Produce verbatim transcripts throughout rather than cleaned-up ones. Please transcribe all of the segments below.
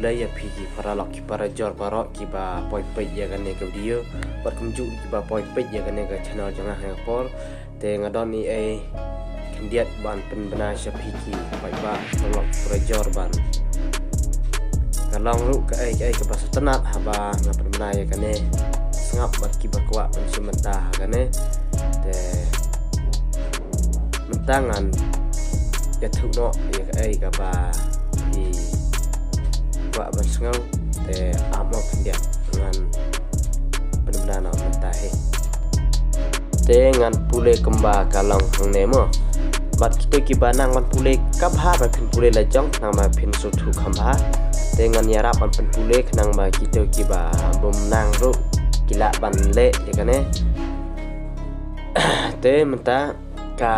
Khublei ïa phi ki paralok ki parajor baroh kiba poi peit ïa kane ka video bad kumjuh kiba poi peit ïa kane ka channel jong nga ha kane ka por. Te nga don ei ei khyndiat ban pynbna sha phi ki paidbah paralok parajor ban ka long ruh kaei kaei kaba sngewtynnat haba nga pynbna ïa kane. Sngap bad kiba kwah ban shim bynta ha kane. Te mynta ngan ïathuh noh ïa kaei kaba phi kwah ban sngew. Te ap mo khyndiat ngan pynbna noh mynta hi. Te ngan pule kumba ka long hangne mo. Bad kito kiba nang ban pule, kaba bha ba phin pule la jong khnang ba phin sngewthuh kham bha. Te ngan ïarap ban pynpule khnang ba kito kiba bym nang ruh ki lah ban leh ïa kane. Te mynta ka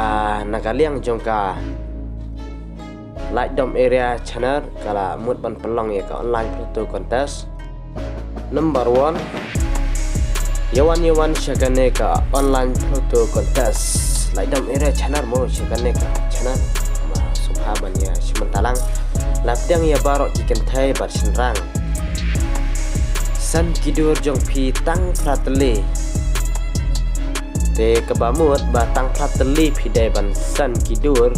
na ka liang jong ka Laitdom Area Channel ka la mut ban pynlong ïa ka online photo contest. Number one, ïa wan ïa wan sha kane ka online photo contest. Laitdom Area Channel mo sha kane ka channel. Ma sngewbha ban ïa shim bynta lang. La pdiang ïa baroh ki kynthei bad shynrang. San ki dur jong phi tang phra tylli. Te kaba mut ba tang phra tylli phi dei ban san ki dur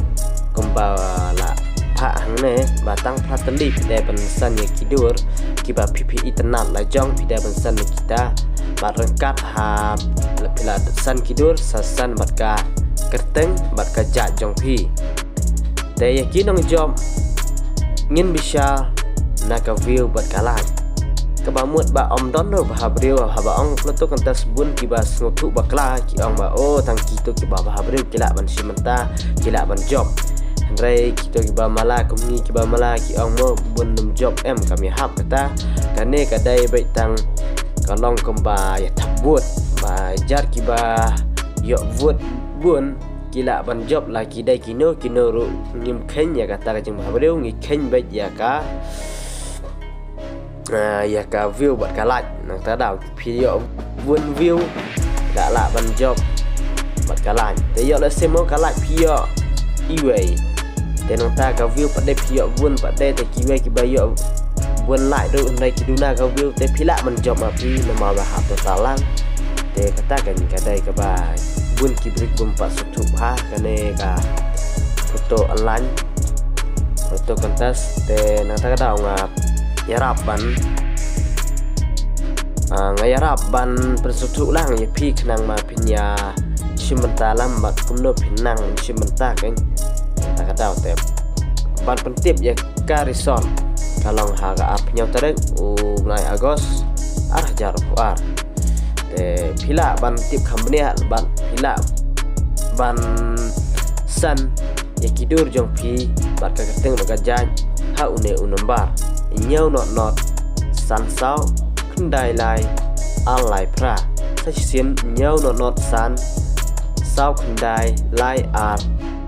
kumba la phah hangne, ba tang phra tylli phi dei ban san ïa ki dur kiba phi phi itynnat la jong phi dei ban san ïa kita. Bad ryngkat ha la phi la san ki dur sa san bad ka kyrteng bad ka jait jong phi. Te ïa ki nongjop ngin bishar na ka view bad ka like. Kaba mut ba ym don ruh bha briew haba ong photo contest bun kiba sngewthuh bakla ki ong ba oh tang kito kiba bha briew ki lah ban shim bynta ki lah ban jop. Hynrei kito kiba mala kum ngi kiba mala ki ong mo bun nym jop em kam ïahap kata. Kane ka dei beit tang ka long kumba ïa thap vote ba jar kiba ïoh vote bun ki lah ban jop la ki dei kino kino ruh ngim kheiñ ïa kata ka jingbha briew ngi kheiñ beit ïa ka ah, ïa ka view bad ka like. Nangta daw phi ïoh bun view la lah ban jop bad ka like. Te ïoh lehse mo ka like phi ïoh iwei. Te nangta ka view pat de phi ïoh bun pat de te kiwei kiba ïoh bun like ruh hynrei ki duna ka view te phi lah ban jop ma phi namar ba hap total lang. Te kata kan ka dei kaba bun ki briew bym pat sngewthuh bha kane ka photo online photo contest. Te nangta ka daw nga ïarap ban ah, nga ïarap ban pynsngewthuh lang ïa phi khnang ma phin ïa shim bynta lang bad kumno phin nang shim bynta kan. Nangta ka daw te ban pyntip ïa ka result ka long ha ka arphew hynñiew tarik u bnai August ar hajar arphew ar. Te phi lah ban tip kham bniah bad phi lah ban san ïa ki dur jong phi bad ka kyrteng bad ka jait ha une u nombar hynñiew not not san saw khyndai lai ar lai phra. Sa shisien hynñiew not not san saw khyndai lai ar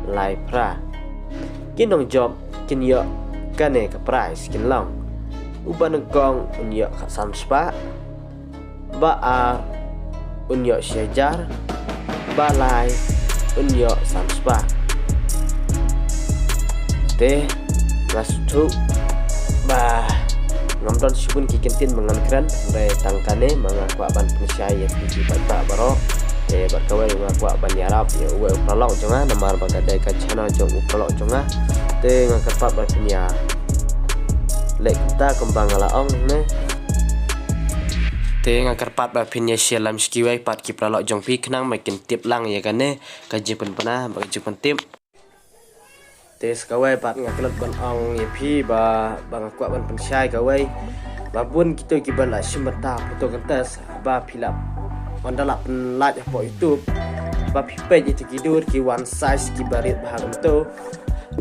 lai phra. Ki nongjop kin ïoh kane ka prize kin long uba nyngkong un ïoh khatsan spah, ba ar un ïoh shi hajar, ba lai un ïoh san spah. Te nga sngewthuh ba ngam don shibun ki kyntien ba ngan kren hynrei tang kane ba nga kwah ban pynshai ïa phi ki paidbah baroh. Te bad kawei nga kwah ban ïarap ïa uwei u paralok jong nga namar ba ka dei ka channel jong u paralok jong nga. Te nga kyrpad ba phin ïa leh kumta kumba nga la ong ne. Te nga kyrpad ba phin ïa share lem sha kiwei pat ki paralok jong phi khnang ba kin tip lang ïa kane ka jingpynbna bad ka jingpyntip. Te sa kawei pat nga klet ban ong ïa phi ba ba nga kwah ban pynshai kawei ba bun kito kiba la shim bynta photo contest ba phi lah wan da lah pynlait hapoh YouTube ba phi peit ïa ki dur ki wan size kiba rit bha kumto.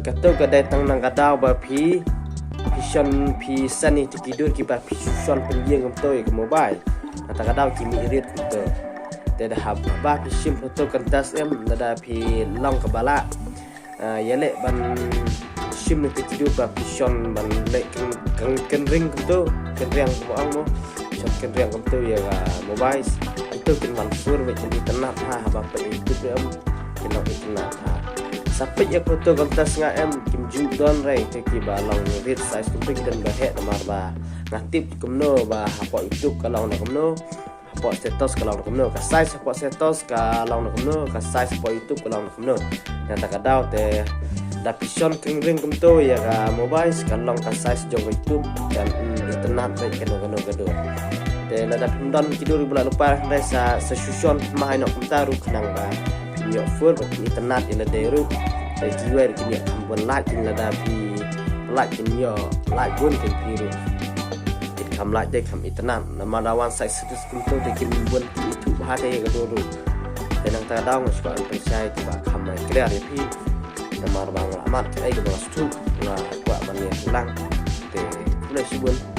Kato ka dei tang nang ka daw ba phi phi shon phi san ïa ki dur kiba phi shon pynïeng kumto ïa ka mobile. Kata ka daw ki mih rit kumto. Te da haba phi shim photo contest em da da phi long kaba lah ah, ïa leh ban shim na ki dur ba phi shon ban leh kyn kyn kynring kumto kynriang kumba ong mo shon kynriang kumto ïa ka mobile. Ito kin wan sur ba kin itynnat ha haba peit YouTube em kin long itynnat ha. Sa peit ïa photo kumta sngap em, kim ju don re te kiba long rit size kumta ki don ba heh namar ba nga tip kumno ba hapoh YouTube ka long da kumno, hapoh status ka long da kumno, ka size hapoh status ka long da kumno, ka size hapoh YouTube ka long da kumno. Nangta ka daw te da phi shon kring ring kumto ïa ka mobile, kan long ka size jong ka YouTube kan, hmm, itynnad bad kano kano ka dur. Te lada phim don ki dur ba la lypa hynrei sa, sa shu shon ma hai noh kumta ruh khnang ba phin ïoh fur bad phin itynnad ïa lade ruh. Te kiwei ruh kin ïoh kham bun lait, kin lada phi lait kin ïoh lait bun, kin phi ruh kin kham lait dei kham itynnad. Namar da wan size status kumto te kim bun phi ithuh bha te ïa ka dur ruh. Te nangta ka daw nga shu kwah ban pynshai te ba kham ai clear ïa phi. Namar ba nga la mat kaei kaba nga sngewthuh, nga kwah ban ïa lang. Te khublei shibun.